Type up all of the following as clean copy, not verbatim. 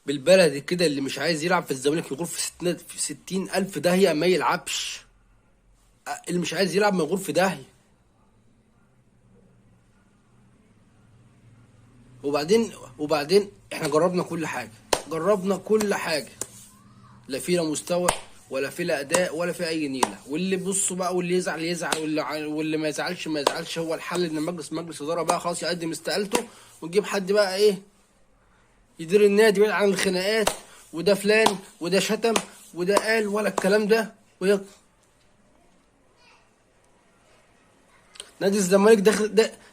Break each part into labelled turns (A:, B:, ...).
A: بالبلدي كده، اللي مش عايز يلعب في الزمالك يغور في 60 ألف داهية، ما يلعبش. اللي مش عايز يلعب ما يغور في داهية. وبعدين احنا جربنا كل حاجة، جربنا كل حاجة، لا في لا مستوى ولا في لا أداء ولا في أي نيلة. واللي بصوا بقى، واللي يزعل يزعل، واللي ما يزعلش ما يزعلش. هو الحل إن مجلس إدارة بقى خلاص يقدم استقالته، ونجيب حد بقى إيه يدير النادي بعيد عن الخناقات، وده فلان وده شتم وده قال ولا الكلام ده. نادي الزمالك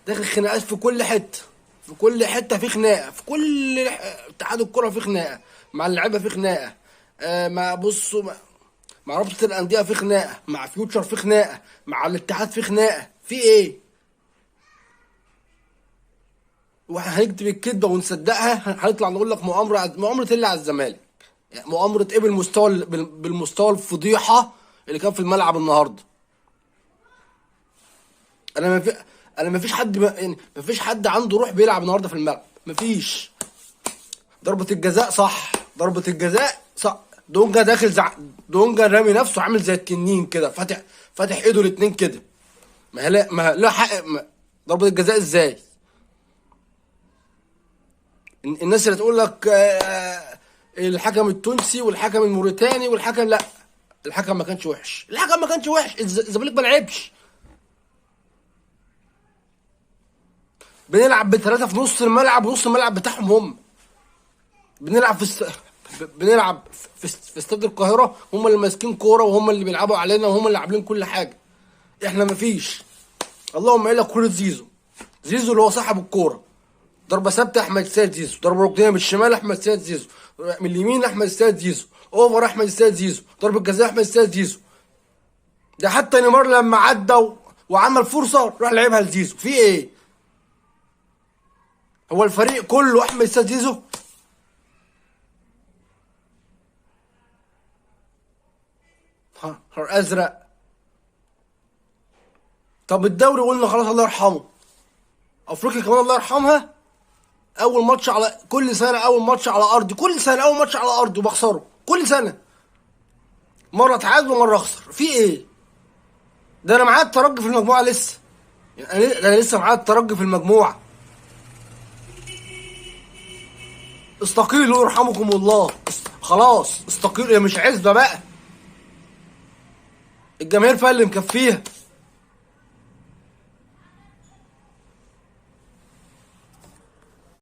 A: داخل خناقات في كل حتة، في كل حتة في خناقه، في كل اتحاد الكره في خناقه، مع اللعيبة في خناقه، مع بصوا مع رابطه الاندية في خناقه، مع فيوتشر في خناقه، مع الاتحاد في خناقه. في ايه؟ وهنكتب الكذبة ونصدقها؟ هنطلع نقول لك مؤامرة. مؤامرة اللي على الزمالك؟ يعني مؤامرة ايه بالمستوى الفضيحة اللي كان في الملعب النهارده؟ انا ما فيش حد يعني ما فيش حد عنده روح بيلعب النهارده في الملعب، ما فيش. ضربه الجزاء صح، ضربه الجزاء صح. دونجا داخل دونجا رامي نفسه عامل زي التنين كده، فاتح ايده الاتنين كده. ما هي لا، ما لا حق، ما... ضربه الجزاء ازاي؟ الناس اللي تقول لك الحكم التونسي والحكم الموريتاني والحكم، لا، الحكم ما كانش وحش، الحكم ما كانش وحش. الزمالك ما لعبش. بنلعب بثلاثة في نص الملعب، ونص الملعب بتاعهم هم. بنلعب بنلعب في استاد القاهرة، هم اللي ماسكين كورة وهم اللي بيلعبوا علينا وهم اللي عاملين كل حاجة. احنا مفيش، اللهم الا كورة زيزو. زيزو اللي هو صاحب الكورة، ضربة ثابتة أحمد السيد زيزو، ضربة ركنية من الشمال أحمد السيد زيزو، من اليمين أحمد السيد زيزو، over أحمد السيد زيزو، ضربة جزاء أحمد السيد زيزو. ده حتى نيمار لما عدى وعمل فرصة راح لعبها لزيزو. في ايه؟ هو الفريق كله احمد السيد زيزو؟ نهار ازرق. طب الدوري قلنا خلاص الله يرحمه، افريقيا كمان الله يرحمها. اول ماتش على كل سنة، اول ماتش على ارضي، كل سنة اول ماتش على ارضي وبخسره كل سنة، مرة اتعادل ومرة اخسر. في ايه؟ ده انا معايا الترجي في المجموعة لسه، يعني انا لسه معايا الترجي في المجموعة. استقيلوا يرحمكم الله، خلاص استقيلوا، هي مش عزبه بقى، الجماهير فيها اللي مكفيها.